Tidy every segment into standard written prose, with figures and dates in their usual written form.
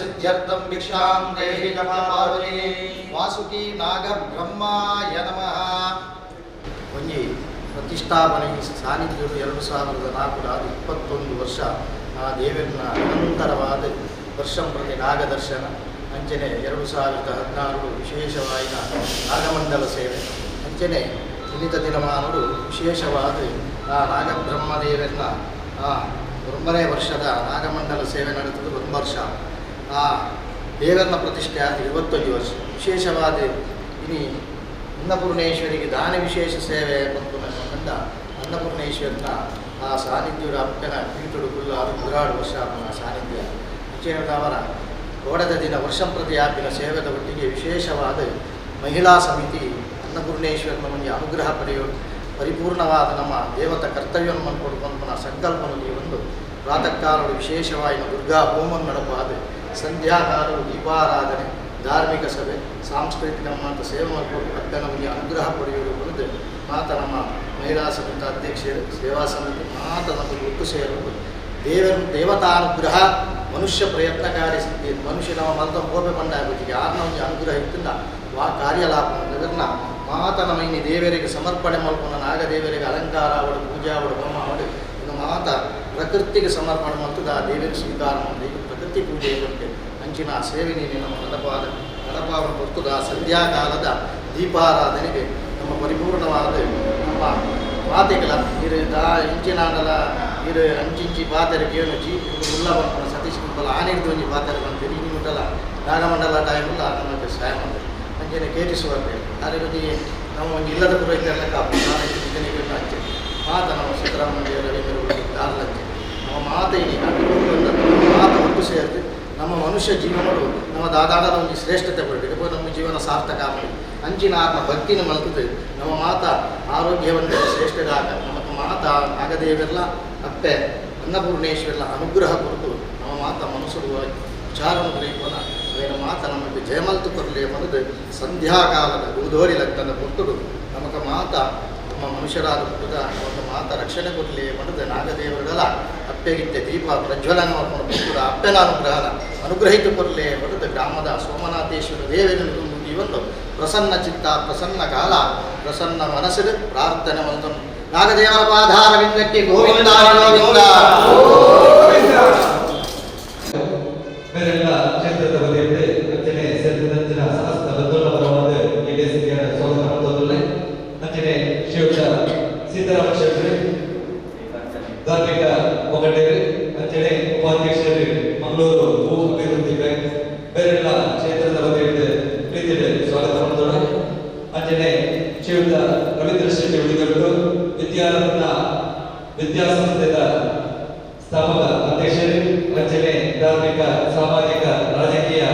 ಸಿದ್ಧ್ಯರ್ಥಂ ಭಿಕ್ಷಾಂ ದೇಹಿ ನಮಃ ಪಾರ್ವತಿ ವಾಸುಕಿ ನಾಗ ಬ್ರಹ್ಮಾಯ ನಮಃ. ಒಂಜಿ ಪ್ರತಿಷ್ಠಾಪನೆ ಸಾನ್ನಿಧ್ಯವು 2004 21 ವರ್ಷ ಆ ದೇವರನ್ನ ನಿರಂತರವಾದ ವರ್ಷಂಪ್ರತಿ ನಾಗದರ್ಶನ ಅಂಚನೆ 2016 ವಿಶೇಷವಾದ ನಾಗಮಂಡಲ ಸೇವೆ ಅಂಚನೆ ಇನ್ನಿತ ದಿನಮಾನರು ವಿಶೇಷವಾದ ಆ ನಾಗಬ್ರಹ್ಮದೇವರನ್ನ ಆ 9ನೇ ವರ್ಷದ ನಾಗಮಂಡಲ ಸೇವೆ ನಡೆತದ್ದು 1 ವರ್ಷ. ಆ ದೇವರನ್ನ ಪ್ರತಿಷ್ಠೆ ಆದ 21 ವರ್ಷ. ವಿಶೇಷವಾದ ಇನಿ ಅನ್ನಪೂರ್ಣೇಶ್ವರಿಗೆ ದಾನ ವಿಶೇಷ ಸೇವೆ ಮತ್ತು ಕಂಡ ಅನ್ನಪೂರ್ಣೇಶ್ವರನ ಆ ಸಾನ್ನಿಧ್ಯದ ಅಪ್ಪನ ಪೀಠಡು ಕುಲ್ಲ ಅದು 16 ವರ್ಷ ಅವನ ಸಾನ್ನಿಧ್ಯ. ಅವರ ಕೋಡದ ದಿನ ವರ್ಷಂಪ್ರತಿ ಆಪಿನ ಸೇವೆದ ಒಟ್ಟಿಗೆ ವಿಶೇಷವಾದ ಮಹಿಳಾ ಸಮಿತಿ ಅನ್ನಪೂರ್ಣೇಶ್ವರನ ಒಂದು ಅನುಗ್ರಹ ಪಡೆಯುವ ಪರಿಪೂರ್ಣವಾದ ನಮ್ಮ ದೇವತ ಕರ್ತವ್ಯವನ್ನು ಮಾಡಿಕೊಡುವಂಥ ಸಂಕಲ್ಪನಲ್ಲಿ ಒಂದು ಪ್ರಾತಃ ಕಾಲವು ವಿಶೇಷವಾಗಿ ದುರ್ಗಾ ಹೋಮವನ್ನು ನಡಪಾದ ಸಂಧ್ಯಾಕಾಲವು ದೀಪಾರಾಧನೆ ಧಾರ್ಮಿಕ ಸಭೆ ಸಾಂಸ್ಕೃತಿಕ ಮಾತ ಸೇವೆ ಮಾಡಿಕೊಂಡು ಅಪ್ಪನ ಒಂದು ಅನುಗ್ರಹ ಪಡೆಯುವುದು ಬಂದು ಮಾತ ನಮ್ಮ ಮಹಿಳಾ ಸಮಿತಿ ಅಧ್ಯಕ್ಷರು ಸೇವಾ ಸಮಿತಿ ಮಾತ ನಮಗೆ ಒಟ್ಟು ಸೇರುವುದು ದೇವತಾನುಗ್ರಹ ಮನುಷ್ಯ ಪ್ರಯತ್ನಕಾರಿ ಸಿದ್ಧಿ ಮನುಷ್ಯ ನಮ್ಮ ಮಲ್ತ ಕೋಪೆ ಬಂದಾಗುತ್ತೆ ಯಾರನ್ನ ಒಂದು ಅನುಗ್ರಹ ಇತ್ತಿಲ್ಲ ವಾ ಕಾರ್ಯಲಾಭ ಇದನ್ನ ಮಾತ ನಮ್ಮ ಇನ್ನು ದೇವರಿಗೆ ಸಮರ್ಪಣೆ ಮಾಡ್ಕೊಂಡು ನಾಗದೇವರಿಗೆ ಅಲಂಕಾರ ಅವಳು ಪೂಜೆ ಅವಳು ಹೋಮ ಅವಳು ಇನ್ನು ಮಾತ ಪ್ರಕೃತಿಗೆ ಸಮರ್ಪಣೆ ಮಾಡ್ತದೆ ಆ ದೇವರಿಗೆ ಸ್ವೀಕಾರ ಮಾಡಿ ಪ್ರಕೃತಿ ಪೂಜೆ ಬಗ್ಗೆ ಅಂಚಿನ ಆ ಸೇವೆ ನೀನು ನಮ್ಮ ನಡಪಾವನ್ನು ಹೊರ್ತದ ಆ ಸಂಧ್ಯಾಕಾಲದ ದೀಪಾರಾಧನೆಗೆ ನಮ್ಮ ಪರಿಪೂರ್ಣವಾದ ನಮ್ಮ ಮಾತೆಗಳ ಇರು ದಾ ಇಂಚಿನಾಡಲ ಇರು ಅಂಚಿಂಚಿ ಪಾತೆರೆ ಕೇಳುಚಿ ಮುಲ್ಲ ಬಂಪನ ಸತೀಶ್ ಕುಂಬಲ ಆನಿಡ್ದು ಒಂಜಿ ಪಾತೆರೆ ಬಂತೀರಿ ಇನ್ನು ಮುಟ್ಟಲ ನಾಗಮಂಡಲ ಟೈಮುಲ್ಲ ನಮಗೆ ಸಹಾಯ ಮಾಡ್ತಾರೆ ಅಂಚನೆ ಕೇಟಿಸುವಂತೆ ಅದೇ ರೀತಿ ನಮ್ಮ ಒಂದು ಇಲ್ಲದ ಪುರೋಹಿತರೆಲ್ಲ ಕಾಪು ನಾನು ಅಂಚೆ ಮಾತ ನಮ್ಮ ಸಿದ್ದರಾಮಯ್ಯ ದೇವರ ದಾರ್ಲಂಚೆ ನಮ್ಮ ಮಾತೆ ಮಾತ ಒಟ್ಟು ಸೇರಿದು ನಮ್ಮ ಮನುಷ್ಯ ಜೀವನಗಳು ನಮ್ಮ ದಾದಾಡದ ಒಂದು ಶ್ರೇಷ್ಠತೆ ಪಡಬೇಕು, ನಮ್ಮ ಜೀವನ ಸಾರ್ಥಕ ಆಗಬೇಕು. ಅಂಚಿನ ಆತ್ಮ ಭಕ್ತಿನ ಮಲ್ತದೆ ನಮ್ಮ ಮಾತ ಆರೋಗ್ಯವಂತ ಶ್ರೇಷ್ಠರಾಗ ನಮ್ಮ ಮಾತ ನಾಗದೇವರೆಲ್ಲ ಅಪ್ಪೆ ಅನ್ನಪೂರ್ಣೇಶ್ವರಲ್ಲ ಅನುಗ್ರಹ ಕೊರತು ನಮ್ಮ ಮಾತ ಮನಸ್ಸು ವಿಚಾರವನ್ನು ಗ್ರಹಿಪನ ಅವೇನ ಮಾತ ನಮಗೆ ಜಯಮಲ್ತು ಕೊರಲಿ ಅನ್ನೋದು ಸಂಧ್ಯಾಕಾಲದ ಗುರುದೋರಿ ಲಗ್ನದ ಹೊರ್ತುಡು ನಮಗ ಮಾತ ನಮ್ಮ ಮನುಷ್ಯರಾದ ಹುಟ್ಟುದ ಒಂದು ಮಾತ ರಕ್ಷಣೆ ಕೊರಲಿ ಅನ್ನೋದು ನಾಗದೇವರುಗಳ ಅಪ್ಪೆಗಿತ್ತೆ ದೀಪ ಪ್ರಜ್ವಲನ ಮಾಡ್ಕೊಂಡು ಕೊಟ್ಟುದ ಅಪ್ಪೆನ ಅನುಗ್ರಹನ ಅನುಗ್ರಹಿತು ಕೊರಲಿ ಅನ್ನೋದು ಗ್ರಾಮದ ಸೋಮನಾಥೇಶ್ವರ ದೇವರನ್ನು ಇವತ್ತು ಪ್ರಸನ್ನ ಚಿತ್ತ ಪ್ರಸನ್ನ ಕಾಲ ಪ್ರಸನ್ನ ಮನಸ್ಸಿನ ಪ್ರಾರ್ಥನೆ ಒಂದು ನಾಗದೇವರ ಪಾದಾರವಿಂದಕ್ಕೆ ಗೋವಿಂದ ಗೋವಿಂದ. ಬೇರೆಲ್ಲ ಕ್ಷೇತ್ರದ ವತಿಯಿಂದ ಅಂಚನೆ ಸೇರಿದಂಚಿನ ಸಮಸ್ತ ಬಂಧುಗಳ ಕೆಡಿಎಸ್ಗೆ ಸ್ವಾಗತ ಮಾಡ್ತದಲ್ಲೇ ಅಂಚನೆ ಶ್ರೀಯುತ ಸೀತಾರಾಮ ಶೆಟ್ಟಿ ಧಾರ್ಮಿಕ ಒಗ್ಗಟ್ಟೇರಿ ಅಂಚನೆ ಉಪಾಧ್ಯಕ್ಷರು ಮಂಗಳೂರು ಭೂ ಅಭಿವೃದ್ಧಿ ಬ್ಯಾಂಕ್ ಬೇರೆಲ್ಲ ಕ್ಷೇತ್ರದ ವತಿಯಿಂದ ಪ್ರೀತಿಯಲ್ಲಿ ಸ್ವಾಗತ ಮಾಡ್ತೋಣ. ಅಂಚನೆ ಶ್ರೀಯುತ ರವೀಂದ್ರ ಶೆಟ್ಟಿ ಉಳಿದೊಟ್ಟು ವಿದ್ಯಾರತ್ನ ವಿದ್ಯಾಸಂಸ್ಥೆದ ಸ್ಥಾಪಕ ಅಧ್ಯಕ್ಷರು ಅಂಚನೆ ಧಾರ್ಮಿಕ ಸಾಮಾಜಿಕ ರಾಜಕೀಯ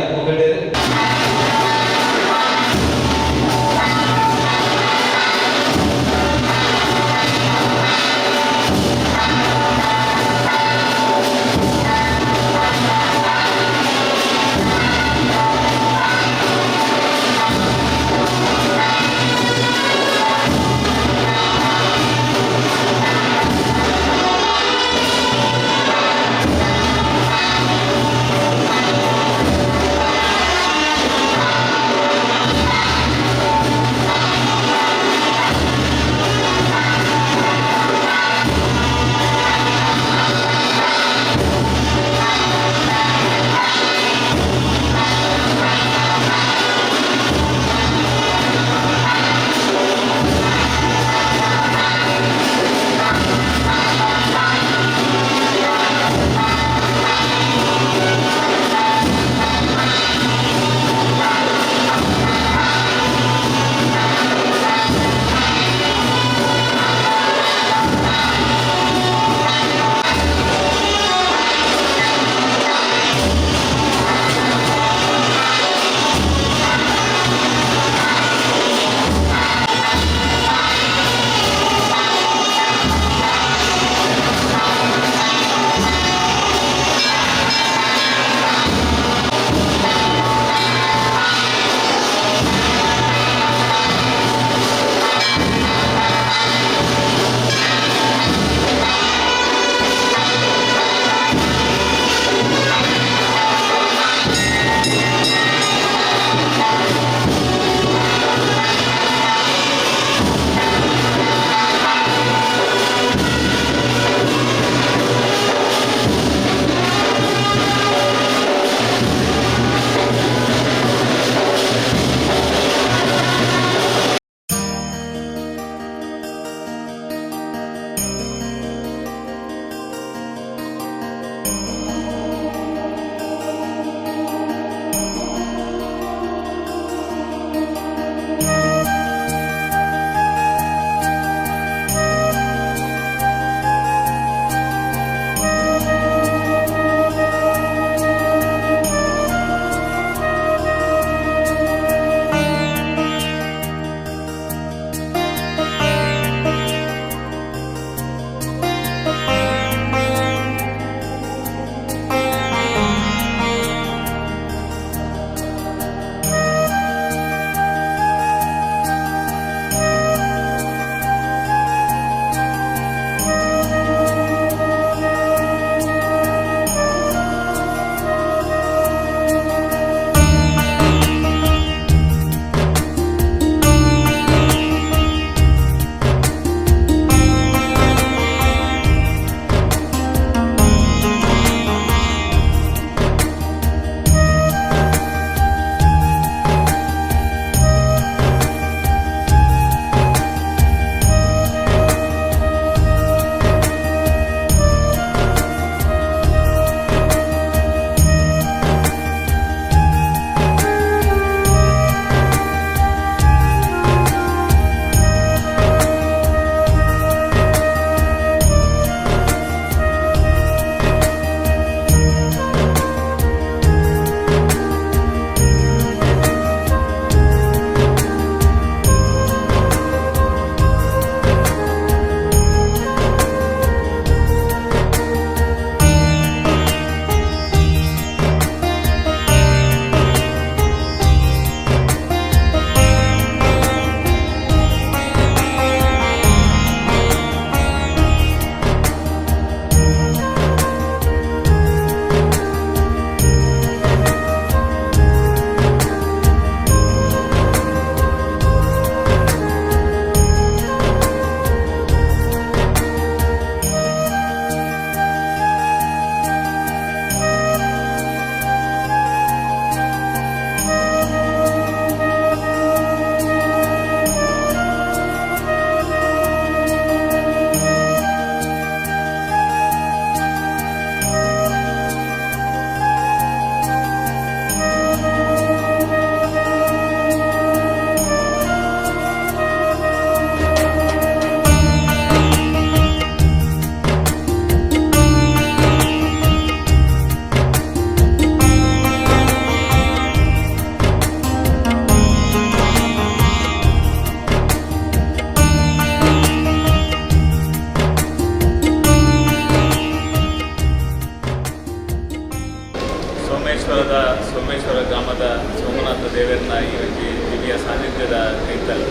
ಸಮೀಪದ ಸೋಮೇಶ್ವರ ಗ್ರಾಮದ ಸೋಮನಾಥ ದೇವರನ ಈ ಒಂಜಿ ದಿವ್ಯ ಸಾನ್ನಿಧ್ಯದ ಕೈತಲ್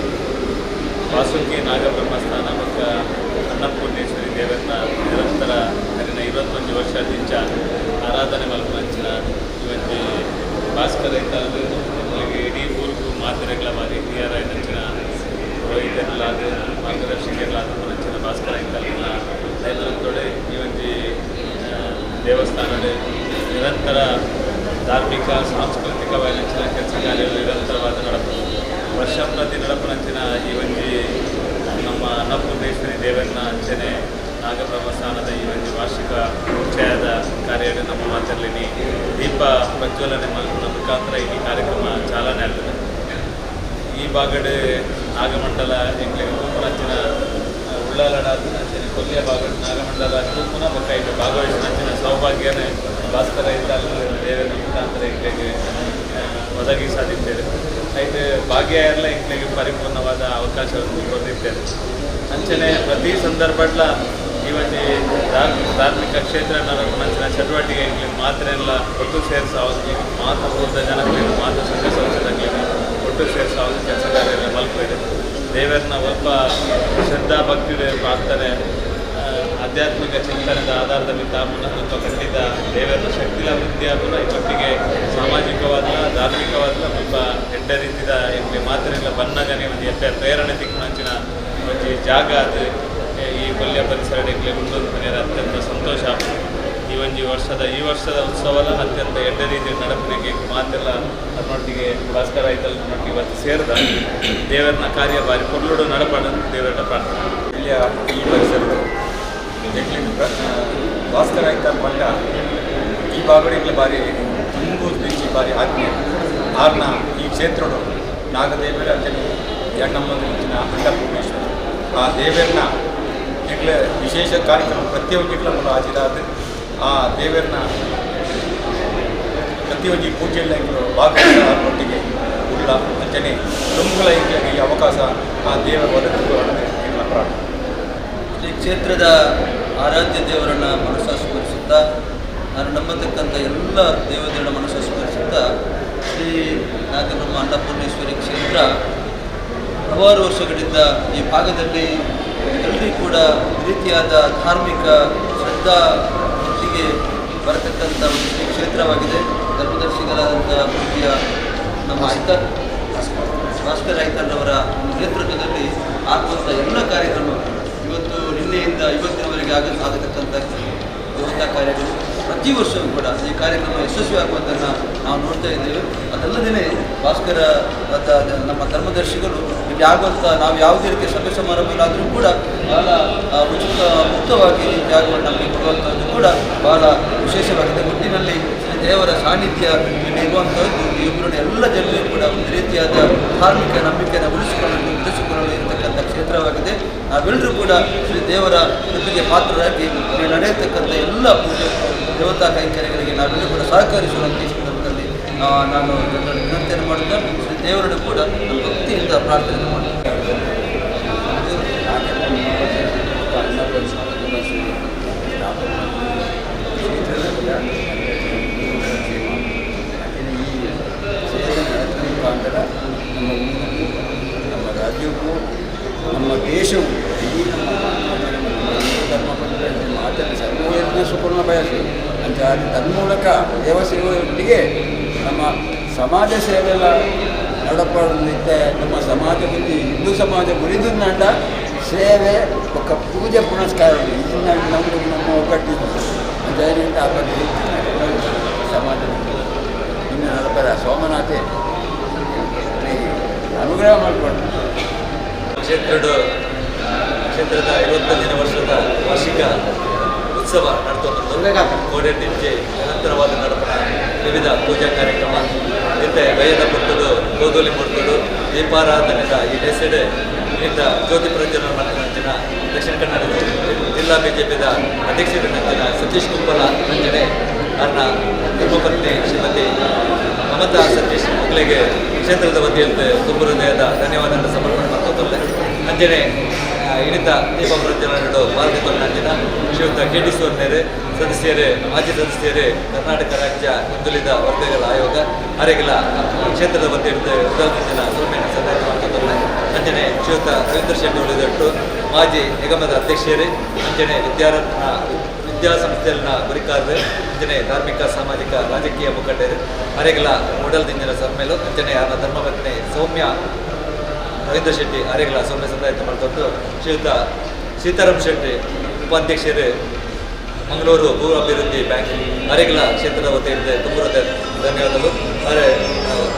ವಾಸುಕಿ ನಾಗಬ್ರಹ್ಮಸ್ಥಾನ ಮತ್ತು ಅನ್ನಪೂರ್ಣೇಶ್ವರಿ ದೇವರನ ನಿರಂತರ ಕರಿನ 21 ವರ್ಷದಿಂಚ ಆರಾಧನೆ ಮಲ್ಪುನಂಚಿನ ಈ ಒಂಜಿ ಭಾಸ್ಕರ ಐತಾಲ್ ಇಡೀ ಊರುಗು ಮಾತೆರೆಗ್ಲ ಬಾರಿ ಹಿರಿಯರಾಯಿನಂಚಿನ ಪುರೋಹಿತರ್ಲಾದ ಮಾರ್ಗದರ್ಶಕರ್ಲಾದ ನಂಚಿನ ಭಾಸ್ಕರ ಐತಾಲ್ನ ನೇತೃತ್ವದೊಡೆ ಈ ಒಂಜಿ ದೇವಸ್ಥಾನದ ನಿರಂತರ ಧಾರ್ಮಿಕ ಸಾಂಸ್ಕೃತಿಕವಾದಂಚಿನ ಕೆಲಸ ಕಾರ್ಯಗಳು ನಿರಂತರವಾದ ನಡಪು ವರ್ಷ ಪ್ರತಿ ನಡಪುನಂಚಿನ ಈ ಒಂಜಿ ನಮ್ಮ ಅನ್ನಪೂರ್ಣೇಶ್ವರಿ ದೇವರನ್ನ ಅಂಚನೆ ನಾಗಬ್ರಹ್ಮಸ್ಥಾನದ ಈ ಒಂಜಿ ವಾರ್ಷಿಕ ಉಚ್ಚಯದ ಕಾರ್ಯ ನಮ್ಮ ಮಾತಲ್ಲಿ ದೀಪ ಪ್ರಜ್ವಲನೆ ಮಲ್ಪುನ ಮುಖಾಂತರ ಈ ಕಾರ್ಯಕ್ರಮ ಚಾಲನೆ ಆಗ್ತದೆ. ಈ ಭಾಗಡೆ ನಾಗಮಂಡಲ ಎಂಕ್ಲೆಗ್ ತೂಪುನಂಚಿನ ಉಳ್ಳಾಲಡಾದ ಅಂಚನೆ ಕೊಲ್ಯ ಭಾಗಡ್ ನಾಗಮಂಡಲ ತೂಪುನ ಬೊಕ್ಕ ಇಟ್ಟು ಭಾಗವಹಿಸಿನಂಚಿನ ಸೌಭಾಗ್ಯನೇ ಭಾಸ್ಕರ ಐತಾಲ್ ದೇವರ ಮುಖಾಂತರ ಎಂಕ್ಲೆಗ್ ಒದಗಿಸಾದಿದ್ದೇವೆ. ಐತೆ ಭಾಗ್ಯ ಎಲ್ಲ ಎಂಕ್ಲೆಗ್ ಪರಿಪೂರ್ಣವಾದ ಅವಕಾಶವನ್ನು ಕೊಟ್ಟಿದ್ದೇವೆ. ಅಂಚನೆ ಪ್ರತಿ ಸಂದರ್ಭಡ್ಲ ಈ ಒಂಜಿ ಧಾರ್ಮಿಕ ಕ್ಷೇತ್ರ ನಡಪುನಂಚಿನ ಚಟುವಟಿಕೆ ಎಂಕ್ಲೆಗ್ ಮಾತ್ರ ಎಲ್ಲ ಒಟ್ಟು ಸೇರಿಸಾವಲ್ಲಿ ಮಾತ ಊರ್ದ ಜನಗಳಿಗೆ ಮಾತ ಸಂಘ ಸಂಸ್ಥೆಗಳಿಗೆ ಒಟ್ಟು ಸೇರಿಸಾವಲ್ಲಿ ಕೆಲಸ ಕಾರ್ಯ ಮಲ್ಪು ದೇವರನ್ನ ಒಲ್ಪ ಶ್ರದ್ಧಾ ಭಕ್ತಿ ಪ್ರಾರ್ಥನೆ ಆಧ್ಯಾತ್ಮಿಕ ಚಿಂತನೆದ ಆಧಾರದ ಮಿತ್ತ ಅಲ್ಪ ಖಂಡಿತ ದೇವರನ್ನ ಶಕ್ತಿಲ ವೃದ್ಧಿ ಆಪುನ ಒಟ್ಟಿಗೆ ಸಾಮಾಜಿಕವಾದ ಧಾರ್ಮಿಕವಾದ ಸ್ವಲ್ಪ ಎಡ್ಡ ರೀತಿದ ಎಂಕ್ಲೆ ಮಾತ್ರ ಇಲ್ಲ ಬನ್ನಗನೆ ಒಂದು ಎಡ್ಡೆ ಪ್ರೇರಣೆ ತಿಕ್ಕುನಂಚಿನ ಒಂಜಿ ಜಾಗ ಅದು ಈ ಕೊಲ್ಯ ಪರಿಸರ ಎಂಕ್ಲೆ ಉಂಡು ಪನೆರೆ ಅತ್ಯಂತ ಸಂತೋಷ. ಈ ಒಂಜಿ ವರ್ಷದ ಈ ವರ್ಷದ ಉತ್ಸವಲ ಅತ್ಯಂತ ಎಡ್ಡೆ ರೀತಿಯ ನಡಪುನೆಗೆ ಮಾತೆಲ್ಲ ಅದನ್ನೊಟ್ಟಿಗೆ ಭಾಸ್ಕರ ಐತಲ್ನೊಟ್ಟಿಗೆ ಇವತ್ತು ಸೇರಿದ ದೇವರನ್ನ ಕಾರ್ಯ ಬಾರಿ ಪೊರ್ಲುಡು ನಡಪಡಂತ ದೇವರ ಪ್ರಾರ್ಥನೆ. ಇಲ್ಲಿಯ ಈ ಪರಿಸರದ ಎಂಕ್ಲೆಗ್ ಭಾಸ್ಕರ ಐತಾಲ್ ಪಂಡ ಈ ಭಾಗಡ್ ಬಾರಿ ತುಂಬೂರು ದಿಂಚಿ ಬಾರಿ ಆತ್ಮೀಯ ಆರ್ನ ಈ ಕ್ಷೇತ್ರಡು ನಾಗದೇವರ ಅಂಚನೆ ಎಣ್ಣಮ್ಮಂದಿನ ಅನ್ನಪೂರ್ಣೇಶ್ವರ ಆ ದೇವರನ್ನ ಎಂಕ್ಲೆ ವಿಶೇಷ ಕಾರ್ಯಕ್ರಮ ಪ್ರತಿಯೊಂಜಿಗ್ಲ ಮೂಲ ಹಾಜರಾದ ಆ ದೇವರನ್ನ ಪ್ರತಿಯೊಂಜಿ ಪೂಜೆಲ್ಲ ಎಂಕ್ಲು ಭಾಗವಹಿಸ ಒಟ್ಟಿಗೆ ಉಳ್ಳ ಅಂಚನೆ ತುಂಬುಗಳ ಎಂಕ್ಲೆಗ್ ಈ ಅವಕಾಶ ಆ ದೇವರ ಒದಗಿಸುವ ಎಂಕ್ಲ ಪ್ರಾರ್ಥನೆ. ಶ್ರೀ ಕ್ಷೇತ್ರದ ಆರಾಧ್ಯ ದೇವರನ್ನು ಮನಸ್ಸ ಸ್ಮರಿಸುತ್ತಾ, ನಾನು ನಂಬತಕ್ಕಂಥ ಎಲ್ಲ ದೇವತೆಗಳ ಮನಸ್ಸ ಸ್ಮರಿಸುತ್ತಾ, ಶ್ರೀ ನಾಗಬ್ರಹ್ಮ ಅನ್ನಪೂರ್ಣೇಶ್ವರಿ ಕ್ಷೇತ್ರ ಹಲವಾರು ವರ್ಷಗಳಿಂದ ಈ ಭಾಗದಲ್ಲಿ ಎಲ್ಲರಿಗೂ ಕೂಡ ಒಂದು ರೀತಿಯಾದ ಧಾರ್ಮಿಕ ಶ್ರದ್ಧಾ ಭಕ್ತಿಗೆ ಬರತಕ್ಕಂಥ ಒಂದು ಶ್ರೀ ಕ್ಷೇತ್ರವಾಗಿದೆ. ಧರ್ಮದರ್ಶಿಗಳಾದಂಥ ಪೂಜ್ಯ ನಮ್ಮ ಭಾಸ್ಕರ್ ಐತಾಳ್ರವರ ನೇತೃತ್ವದಲ್ಲಿ ಆಗುವಂಥ ಎಲ್ಲ ಕಾರ್ಯಕ್ರಮ ಇವತ್ತು ನಿನ್ನೆಯಿಂದ ಇವತ್ತಿನವರೆಗೆ ಆಗತಕ್ಕಂಥ ದೇವತಾ ಕಾರ್ಯಗಳು ಪ್ರತಿ ವರ್ಷವೂ ಕೂಡ ಈ ಕಾರ್ಯಕ್ರಮ ಯಶಸ್ವಿ ಆಗುವುದನ್ನು ನಾವು ನೋಡ್ತಾ ಇದ್ದೇವೆ. ಅದಲ್ಲದೆ ಭಾಸ್ಕರ ನಮ್ಮ ಧರ್ಮದರ್ಶಿಗಳು ಇಲ್ಲಿ ಆಗುವಂಥ ನಾವು ಯಾವುದೇ ರೀತಿಯ ಸಭೆ ಸಮಾರಂಭಗಳಾದರೂ ಕೂಡ ಬಹಳ ಉಚಿತ ಮುಕ್ತವಾಗಿ ಜಾಗವನ್ನು ನಮಗೆ ಕೊಡುವಂಥದ್ದು ಕೂಡ ಬಹಳ ವಿಶೇಷವಾಗಿದೆ. ಒಟ್ಟಿನಲ್ಲಿ ಶ್ರೀ ದೇವರ ಸಾನ್ನಿಧ್ಯ ಇಲ್ಲಿ ಇರುವಂಥದ್ದು ಈ ಊರಿನ ಎಲ್ಲ ಜನರಿಗೂ ಕೂಡ ಒಂದು ರೀತಿಯಾದ ಧಾರ್ಮಿಕ ನಂಬಿಕೆಯನ್ನು ಉಳಿಸಿಕೊಳ್ಳಲು ಇರತಕ್ಕಂಥ ಕ್ಷೇತ್ರವಾಗಿದೆ. ನಾವೆಲ್ಲರೂ ಕೂಡ ಶ್ರೀ ದೇವರ ಕೃಪೆಗೆ ಪಾತ್ರರಾಗಿ ಇಲ್ಲಿ ನಡೆಯತಕ್ಕಂಥ ಎಲ್ಲ ಪೂಜೆ ದೇವತಾ ಕೈಂಕರ್ಯಗಳಿಗೆ ನಾವೆಲ್ಲರೂ ಕೂಡ ಸಹಕರಿಸುವಂತೆ ಈ ಸಂದರ್ಭದಲ್ಲಿ ನಾನು ಜನರಲ್ಲಿ ವಿನಂತಿಯನ್ನು ಮಾಡುತ್ತಾ ಶ್ರೀ ದೇವರನ್ನು ಕೂಡ ನಮ್ಮ ಭಕ್ತಿಯಿಂದ ಪ್ರಾರ್ಥನೆ ಮಾಡ್ತೇನೆ. ಈ ಸೇವೆ ನಡೆದ ಮುಖಾಂತರ ನಮ್ಮ ಊರಿಗೂ, ನಮ್ಮ ರಾಜ್ಯಕ್ಕೂ, ನಮ್ಮ ದೇಶವು, ಇಡೀ ನಮ್ಮ ನಮ್ಮ ಹಿಂದೂ ಧರ್ಮ ಪದ್ಧತಿ ಆಚರಣೆ ಸರ್ವಯತ್ನ ಸುಖನ ಬಯಸು ಅಂತ ತನ್ಮೂಲಕ ದೇವಸೇವೆಯೊಟ್ಟಿಗೆ ನಮ್ಮ ಸಮಾಜ ಸೇವೆಲ್ಲ ನಡಪಡಲಿದ್ದೆ. ನಮ್ಮ ಸಮಾಜ ಬುದ್ಧಿ ಹಿಂದೂ ಸಮಾಜ ಮುರಿದುಂಡ ಸೇವೆ ಒಕ್ಕ ಪೂಜೆ ಪುನಸ್ಕಾರ ಇದನ್ನ ನಮ್ಮದು ನಮ್ಮ ಒಗ್ಗಟ್ಟಿದ್ದು ಅಂತ ಆ ಬಗ್ಗೆ ಸಮಾಜ ಇನ್ನು ನಡಪದ ಸೋಮನಾಥೆ ಅನುಗ್ರಹ ಮಾಡಿಕೊಂಡು. ಕ್ಷೇತ್ರದ ಕ್ಷೇತ್ರದ 25ನೇ ವರ್ಷದ ವಾರ್ಷಿಕ ಉತ್ಸವ ನಡ್ತೊಂದು ಕೋಡೆದಿಂಚೆ ನಿರಂತರವಾದ ನಡಪನ ವಿವಿಧ ಪೂಜಾ ಕಾರ್ಯಕ್ರಮ ಇತ್ತೆ ಬಯ್ಯದ ಪೊರ್ತುಡು ಗೋಧೂಳಿ ಪೊರ್ತುಡು ದೀಪಾರಾಧನೆದ ಈ ಲೇಸೆಡ್ ಇಂದ ಜ್ಯೋತಿ ಪ್ರಜ್ವಲನ ಮಲ್ಪುನಂಚಿನ ದಕ್ಷಿಣ ಕನ್ನಡ ಜಿಲ್ಲಾ ಬಿಜೆಪಿದ ಅಧ್ಯಕ್ಷರ ಸತೀಶ್ ಕುಂಬಲ ಅಂಚನೆ ಅನ್ನ ಧರ್ಮಪತ್ನಿ ಶ್ರೀಮತಿ ಮಮತಾ ಸತೀಶ್ ಮಕ್ಕಳಿಗೆ ಕ್ಷೇತ್ರದ ವತಿಯಿಂದ ತುಂಬ ಹೃದಯದ ಧನ್ಯವಾದಗಳನ್ನು ಸಮರ್ಪಣೆ ಮಾಡ್ಕೊತಲ್ಲೆ. ಅಂಚನೆ ಇನಿತ ದೀಪ ಪ್ರಜ್ವಲನೆಡು ಪಾಲ್ಗೊಂಡಿನ ಶ್ರೀಯುತ ಕೆ ಡಿ ಸೋರ್ನೇರು ಸದಸ್ಯರೇ, ಮಾಜಿ ಸದಸ್ಯರೇ, ಕರ್ನಾಟಕ ರಾಜ್ಯ ಹಿಂದುಳಿದ ವರ್ಗಗಳ ಆಯೋಗ, ಅರೆಗಳ ಕ್ಷೇತ್ರದ ವತಿಯಿಂದ ಉದಲ್ದಿನ ಸೊಲ್ಮೆಯನ್ನು ಸಂದಾಯ ಮಾಡ್ತದಲ್ಲ. ಅಂಚನೆ ಶ್ರೀಯುತ ರವೀಂದ್ರ ಶೆಟ್ಟಿ ಉಳಿದಟ್ಟು, ಮಾಜಿ ನಿಗಮದ ಅಧ್ಯಕ್ಷರೇ, ಅಂಚನೆ ವಿದ್ಯಾರತ್ನ ವಿದ್ಯಾಸಂಸ್ಥೆಯಲ್ಲಿನ ಗುರಿಕಾರರು, ಅಂಚನೆ ಧಾರ್ಮಿಕ, ಸಾಮಾಜಿಕ, ರಾಜಕೀಯ ಮುಖಂಡರು, ಅರೆಗಳ ಉಡಲ್ದಿಂಜಿನ ಸೊಲ್ಮೆಲು. ಅಂಚನೆ ಅವರ ಧರ್ಮಪತ್ನಿ ಸೌಮ್ಯ ರವೀಂದ್ರ ಶೆಟ್ಟಿ ಅರೆಗಳ ಸೌಮ್ಯ ಸಂದಾಯ ಮಾಡ್ಕೊಂಡು, ಶ್ರೀಯುತ ಸೀತಾರಾಮ್ ಶೆಟ್ಟಿ, ಉಪಾಧ್ಯಕ್ಷರು, ಮಂಗಳೂರು ಭೂ ಅಭಿವೃದ್ಧಿ ಬ್ಯಾಂಕ್, ಅರೆಗಳ ಕ್ಷೇತ್ರದ ವತಿಯಿಂದ ತುಂಬ ಧನ್ಯವಾದಗಳು. ಅರೆ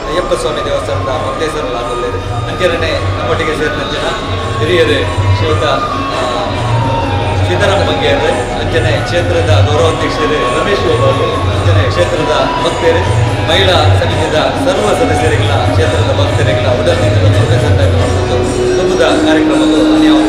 ಅಯ್ಯಪ್ಪ ಸ್ವಾಮಿ ದೇವಸ್ಥಾನದ ಮೊಕ್ತೇಸರಲಾಗಲಿ. ಅಂಚನೆ ನಮ್ಮೊಟ್ಟಿಗೆ ಸೇರಿದ ಜನ ಹಿರಿಯರು ಶ್ರೀಯುತ ಸೀತಾರಾಮ್ ಬಂಗೇರು, ಅಂಚನೆ ಕ್ಷೇತ್ರದ ಗೌರವಾಧ್ಯಕ್ಷರು ರಮೇಶ್ ಬಾಬು, ಅಂಚನೆ ಕ್ಷೇತ್ರದ ಭಕ್ತರು, ಮಹಿಳಾ ಸಮಿತಿಯ ಸರ್ವ ಸದಸ್ಯರಿಗಳ, ಕ್ಷೇತ್ರದ ಭಕ್ತರಿಗಳ ಉದರದಿಂದ ಸಂದಾಯ ತುಂಬುದ ಕಾರ್ಯಕ್ರಮವು ಅನ್ಯಾಯ.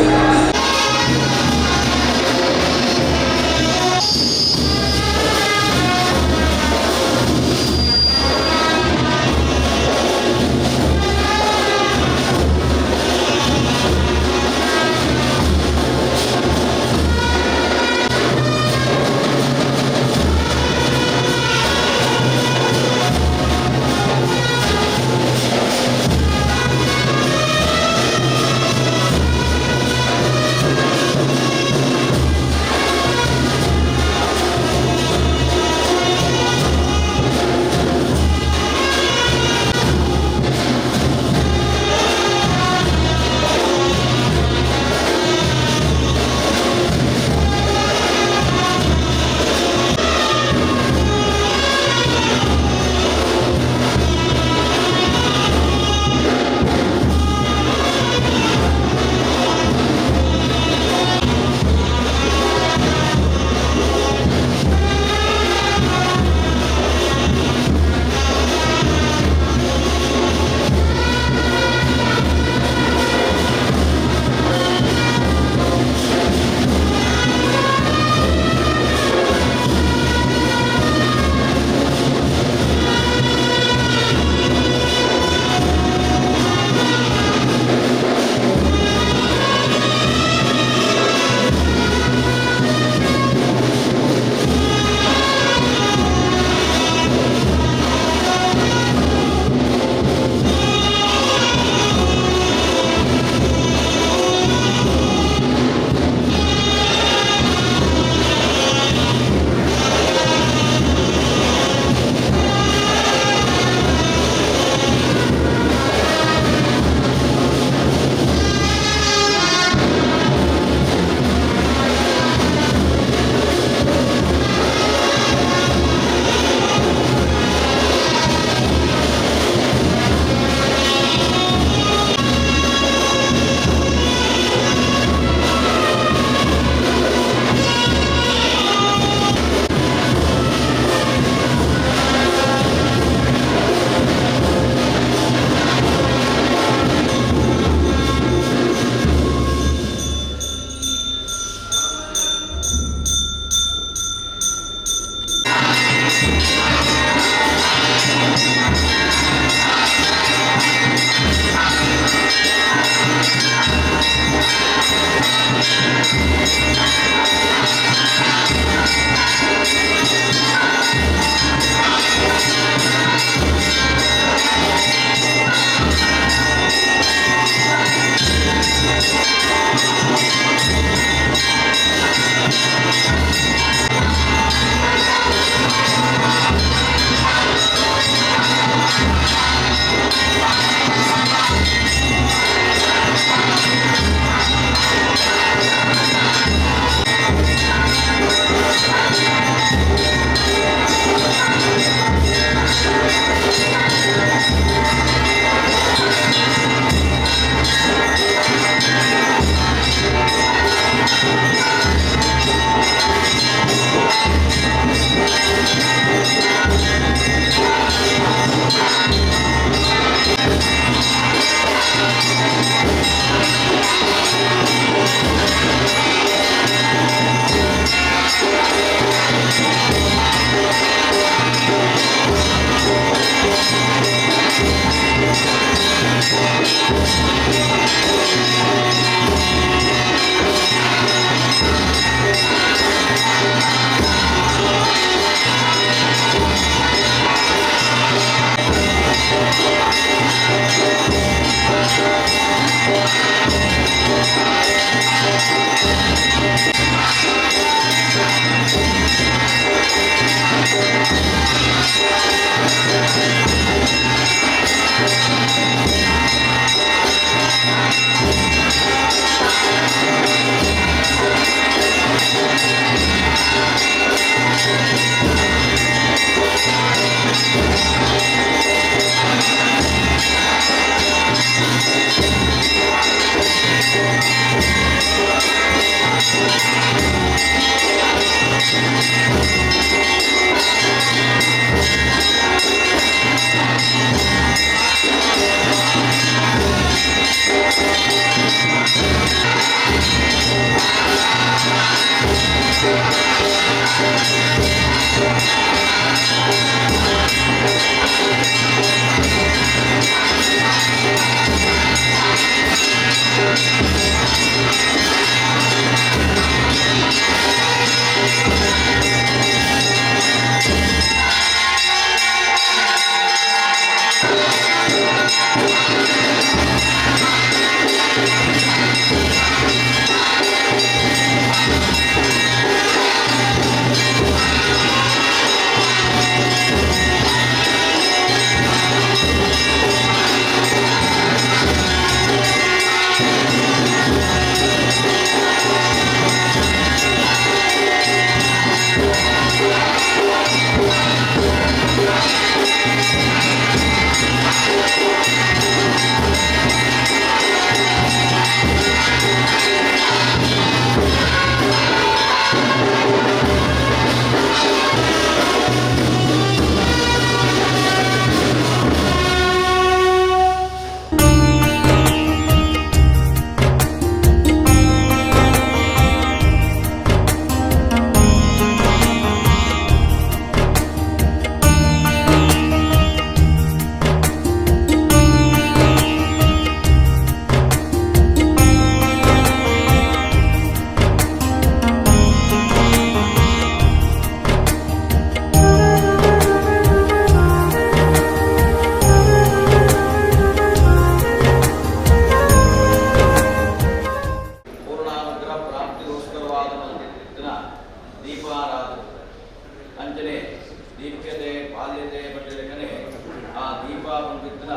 ಶಿವ ಪಂಡಿತನ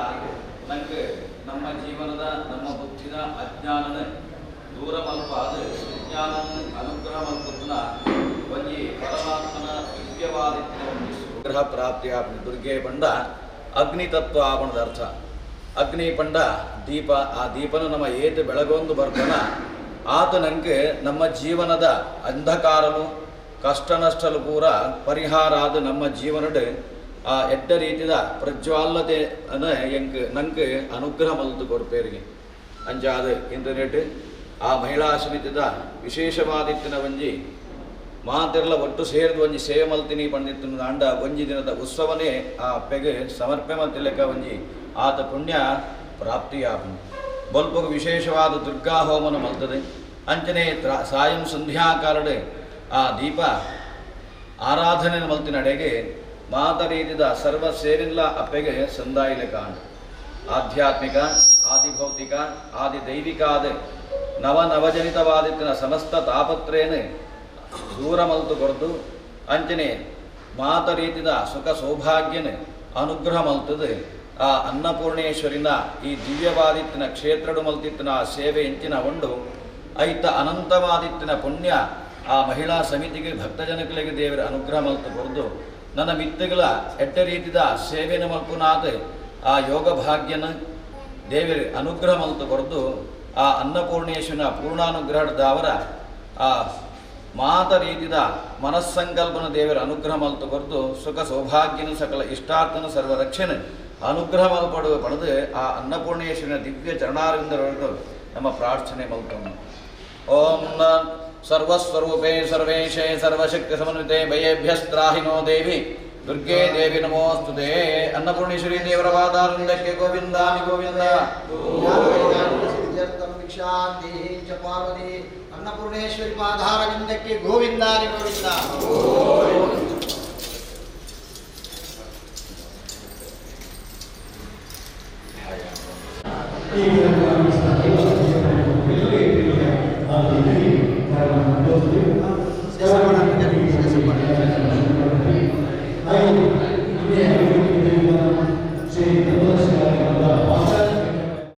ನಂಗೆ ನಮ್ಮ ಜೀವನದ ನಮ್ಮ ಬುದ್ಧಿನ ಅಜ್ಞಾನನ ದೂರ ಮಲ್ಪಾದ ವಿಜ್ಞಾನನ ಅನುಗ್ರಹ ಮಲ್ಪುನ ಒಂಜಿ ಪರಮಾತ್ಮನ ದಿವ್ಯವಾದಿತ್ತಿನ ಒಂಜಿ ಗ್ರಹ ಪ್ರಾಪ್ತಿ ಆಪುಂಡು. ದುರ್ಗೆ ಪಂಡ ಅಗ್ನಿತತ್ವ ಆಪಣದ ಅರ್ಥ. ಅಗ್ನಿ ಪಂಡ ದೀಪ. ಆ ದೀಪನ ನಮ್ಮ ಏತು ಬೆಳಗೊಂದು ಬರ್ತನ ಆತ ನಂಗೆ ನಮ್ಮ ಜೀವನದ ಅಂಧಕಾರನು ಕಷ್ಟ ನಷ್ಟಲು ಪೂರ ಪರಿಹಾರ ಆದ ನಮ್ಮ ಜೀವನದ ಆ ಎಡ್ಡ ರೀತಿಯ ಪ್ರಜ್ವಾಲತೆ ಅನ್ನ ಎಂಕ್ ನಂಗೆ ಅನುಗ್ರಹ ಮಲ್ತು ಕೊಡ್ಪೇರಿಗೆ. ಅಂಚಾದ ಇಂಟರ್ನೆಟ್ ಆ ಮಹಿಳಾ ಸಮಿತಿದ ವಿಶೇಷವಾದಿತ್ತಿನ ಒಂಜಿ ಮಾತೆರ್ಲ ಒಟ್ಟು ಸೇರಿದ ಒಂಜಿ ಸೇವೆ ಮಲ್ತಿನಿ ಪಂಡಿತ್ತಿನ ಅಂಡ ಒಂಜಿ ದಿನದ ಉತ್ಸವನೇ ಆ ಅಪ್ಪೆಗೆ ಸಮರ್ಪೆ ಮಲ್ತಿಲೆಕ್ಕ ಒಂಜಿ ಆತ ಪುಣ್ಯ ಪ್ರಾಪ್ತಿಯಾಪು. ಬಲ್ಪಗು ವಿಶೇಷವಾದ ದುರ್ಗಾ ಹೋಮನ ಮಲ್ತದೆ. ಅಂಚನೆ ಸಾಯಂ ಸಂಧ್ಯಾಕಾಲಡೆ ಆ ದೀಪ ಆರಾಧನೆ ಮಲ್ತಿನಡೆಗೆ ಮಾತ ರೀತಿದ ಸರ್ವ ಸೇರಿಲ್ಲ ಅಪ್ಪೆಗೆ ಸಂದಾಯಿಲೆ ಕಾಂಡು. ಆಧ್ಯಾತ್ಮಿಕ ಆದಿಭೌತಿಕ ಆದಿದೈವಿಕಾದ ನವ ನವಜನಿತವಾದಿತ್ತಿನ ಸಮಸ್ತ ತಾಪತ್ರೇನ ದೂರ ಮಲ್ತು ಕೊರ್ದು ಅಂಚನೆ ಮಾತ ರೀತಿದ ಸುಖ ಸೌಭಾಗ್ಯನ ಅನುಗ್ರಹ ಮಲ್ತದೆ. ಆ ಅನ್ನಪೂರ್ಣೇಶ್ವರಿನ ಈ ದಿವ್ಯವಾದಿತ್ತಿನ ಕ್ಷೇತ್ರಡು ಮಲ್ತಿತ್ತಿನ ಆ ಸೇವೆ ಇಂಚಿನ ಉಂಡು ಐತ ಅನಂತವಾದಿತ್ತಿನ ಪುಣ್ಯ ಆ ಮಹಿಳಾ ಸಮಿತಿಗೆ ಭಕ್ತಜನಕಲಿಗೆ ದೇವರ ಅನುಗ್ರಹ ಮಲ್ತು ಕೊರ್ದು ನನ್ನ ಮಿತ್ತುಗಳ ಎಟ್ಟ ರೀತಿದ ಸೇವೆನ ಮಲ್ಪುನಾದ ಆ ಯೋಗ ಭಾಗ್ಯನ ದೇವರ ಅನುಗ್ರಹ ಮಲ್ತು ಕೊರ್ದು ಆ ಅನ್ನಪೂರ್ಣೇಶ್ವರನ ಪೂರ್ಣಾನುಗ್ರಹದಾವರ ಆ ಮಾತ ರೀತಿದ ಮನಸ್ಸಂಕಲ್ಪನ ದೇವರ ಅನುಗ್ರಹ ಮಲ್ತು ಕೊರ್ದು ಸುಖ ಸೌಭಾಗ್ಯನ ಸಕಲ ಇಷ್ಟಾರ್ಥನ ಸರ್ವರಕ್ಷಣೆ ಅನುಗ್ರಹ ಮಲ್ಪಡುವ ಪಡೆದು ಆ ಅನ್ನಪೂರ್ಣೇಶ್ವರನ ದಿವ್ಯ ಚರಣಾರವಿಂದರೊಳಗೆ ನಮ್ಮ ಪ್ರಾರ್ಥನೆ ಮಲ್ತೊಂದು. ಓಂ ನ ಸರ್ವಸ್ವರೂಪೇ ಸರ್ವೇಶೇ ಸರ್ವಶಕ್ತಿ ಸಮನ್ವಿತೆ ಭಯೇಭ್ಯಸ್ತ್ರಾಹಿನೋ ದೇವಿ ದುರ್ಗೇ ದೇವಿ ನಮೋಸ್ತುತೇ. ಅನ್ನಪೂರ್ಣೇಶ್ವರಿ ದೇವರ ಪಾದಾರವಿಂದಕ್ಕೆ ಗೋವಿಂದಾನಿ ಗೋವಿಂದ. ಪಾರ್ವತಿ ಅನ್ನಪೂರ್ಣೇಶ್ವರಿ ಪಾದಾರವಿಂದಕ್ಕೆ ಗೋವಿಂದಾನಿ ಗೋವಿಂದ. ಈ